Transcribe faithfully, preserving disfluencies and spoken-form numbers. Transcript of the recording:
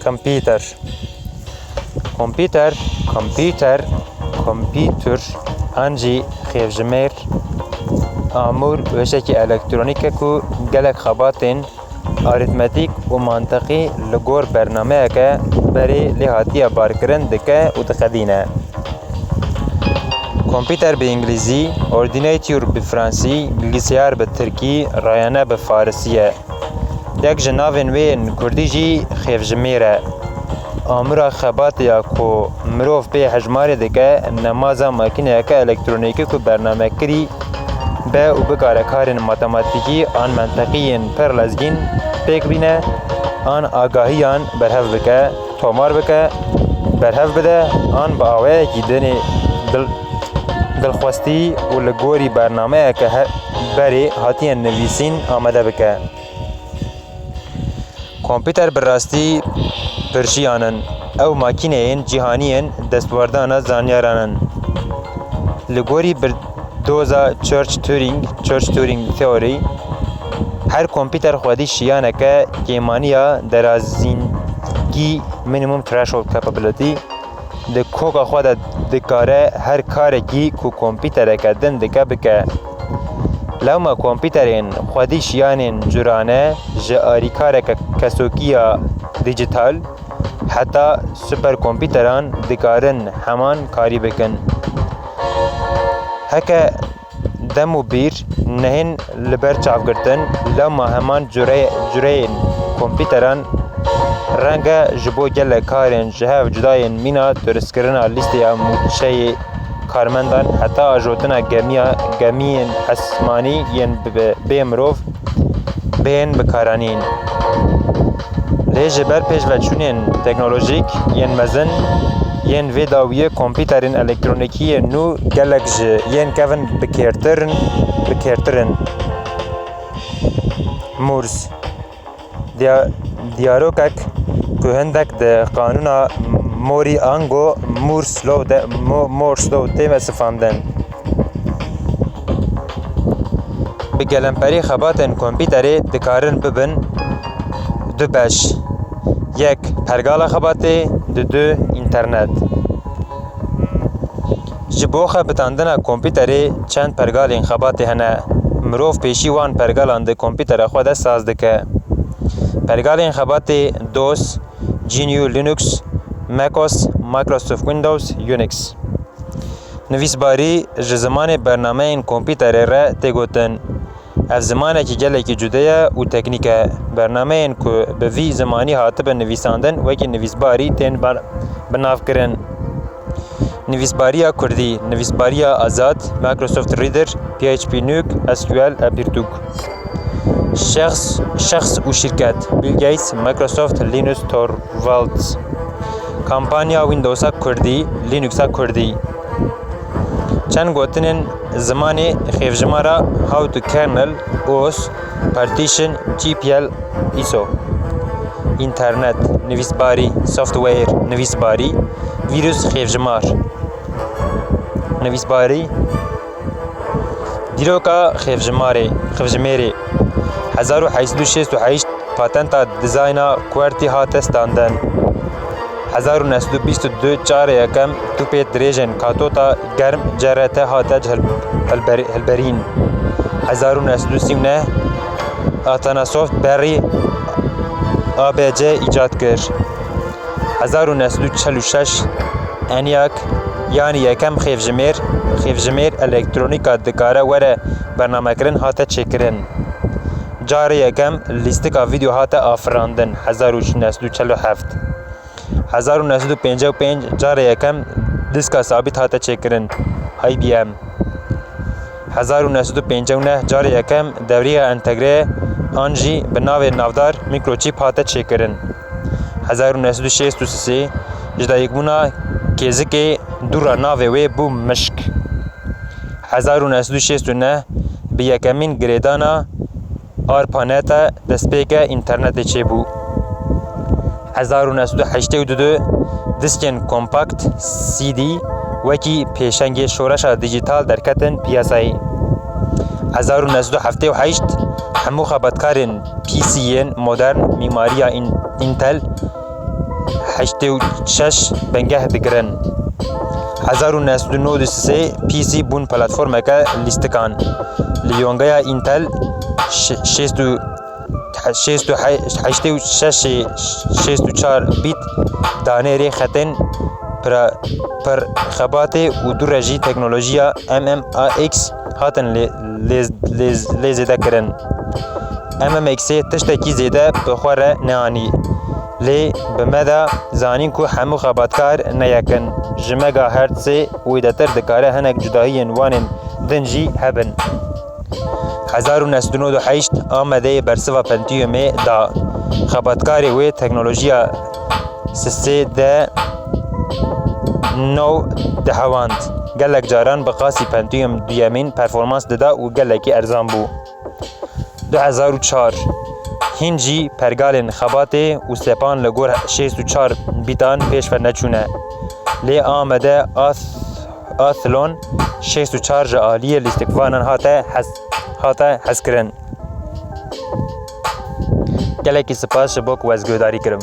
Kompîter. Kompîter, kompîter, kompîtur an jî xêvjimêr, amûr weşekî elektronîk e ku gelek xebatên arîtmetîk û mantiqî li gor bernameyeke berê lê hatiye barkirin dike û diqedîne. Kompîter bi îngilîzî, ordinateur bi fransî, bilgisayar bi tirkî, rayane bi farisî ye. Yek ji navên wê yên kurdî jî xêvjimêr e. Amûra xebatê ya ku mirov pê hejmarê dike, nemaza makîneyeke elektronîkî ku bernamekirî be û bikare karên matematîkî an mentiqî yên pir lezgîn pêk bîne, an agahiyan berhev bike, tomar bike, berhev bide, an bi awayekî dinê dil-, dilxwestî û li gorî bernameyeke he-, berê hatiye nivîsîn amade bike. Kompîter bi rastî pirşiyan in. Ew makîneyên cîhanî yên destwerdana zanyaran in. Li gorî birdoza Church Turing, Church Turing Theory, her kompîter xwedî şiyaneke kêmaniya derazîngî, minimum threshold capability, di koka xwe de dikare her karekî ku kompîtereke din dike bike. Lewma kompîterên xwedî şiyanên curane ji alîkareke kesokî ya dîjîtal heta superkompîteran dikarin heman karî bikin. Heke dem û bîr nehên li ber çavgirtin, lewma heman cure-, cureyên kompîteran renge ji bo gelek karên ji hev cuda yên mîna durustkirina lîsteya mûçeyê karmendan heta ajotina gemiya, gemiyên esmanî yên bi, bê mirov bêhên bikaranîn. Lê ji ber pêşveçûnên teknolojîk yên mezin yên vê dawiyê, kompîterên elektronîkî yên nû gelek ji yên kevin bi kêrtir in, bi kêrtir in. Morse. Diya-, diyalogek ku hindek di qanûna Moriango Morse Law de, Mo-, Morse Law tê me sifandin. Bi gelemperî xebatên kompîterê dikarin bibin du beş. Yek, pergala xebatê, dudu, înternet. Ji bo xebitandina kompîterê çend pergalên xebatê hene. Mirov pêşî wan pergalan di kompîtera xwe de saz dike. Pergalên xebatê DOS, GNU Linux, macOS, Microsoft Windows, Unix. Nivîsbarî ji zimanê bernameyên kompîterê re tê gotin. Ev zimanekî gelekî cude ye û teknîk e. Bernameyên ku bi vî zimanî hatibin nivîsandin, wekî nivîsbarî tên ber-, binavkirin. Nivîsbariya kurdî, nivîsbariya azad, Microsoft Reader, P H P Nuke, S Q L, Aperture. Şexs, şexs û şîrket, Bill Gates, Microsoft, Linus Torvalds. Kampanya Windowsa kurdî, Linuxa kurdî. Çend gotinên zimanê xêvjimara, how to kernel, os, partition, G P L, iso. Înternet, nivîsbarî, software, nivîsbarî, vîrus, xêvjimar. Nivîsbarî, dîroka xêvjimarê, xêvjimêrê. Hezar û heşt sed û şêst û heşt patenta dizayna QWERTY hate standin. Hezar û neh sed û bîst û du carê yekem tûpê dirêjên katota germ C R T hate hilber-, hilberîn. Hezar û neh sed û sî û neh Atanasoft berî A B C îcad kir. Hezar û neh sed û çel û şeş ENIAC, yanî yekem xêvjimêr, xêvjimêr elektronîka dikare were bernamekirin hate çêkirin. Carê yekem lîstika vîdeo hate afirandin, hezar û neh sed û çel û heft. Hezar û neh sed û pêncî û pênc carê yekem diska sabît hate çêkirin, I B M. Hezar û neh sed û pêncî û neh carê yekem dewrîya entegre an jî bi navê navdar mîkroçîp hate çêkirin. Hezar û neh sed û şêst û sê ji dayikbûna kêzikê dû re navê wê bû Mişk. Hezar û neh sed û şêst û neh bi yekemîn girêdana ARPANET e destpêke înternetê çêbû. Hezar û neh sed û heştê û du diskên kompakt, C D, wekî pêşengê şoreşa dîjîtal derketin piyasayê. Hezar û neh sed û heftê û heşt hemû xebatkarên P C yên modern, mîmariya In-, Intel, heştê û şeş bingeh digirin. Hezar û neh sed û nod û sê P C bûn platformeke lîstikan. Li yongeya Intel şê-, şêst û, şêst û heştê û şeş, şêst û çar bît danê rê xetên pir, pir xebatê û dû re jî teknolojiya M M A X hatin lê, lê, lê, lê zêde kirin. M M X ê tiştekî zêde bi xwe re neanî. Lê bi me de zanîn ku hemû xebatkar ne yek in. Ji megahertzê wêdetir dikare hinek cudahiyên wanên din jî hebin. Hezar û neh sed û nod û heşt Amedeyê bersiva Pentiumê da. Xebatkarê wê teknolojiya sisê de nov dihewand. Gelek caran bi qasî Pentium duyemîn performans dida û gelekî erzan bû. Du hezar û çar Hîn jî pergalên xebatê û sepan li gor şêst û çar bîtan pêş ve neçûne. Lê Amede Ath-, Athlon şêst û çar ji aliyê lîstikvanan hate hez-, hate hezkirin. Gelekî spas ji bo ku ez guhdarî kirim.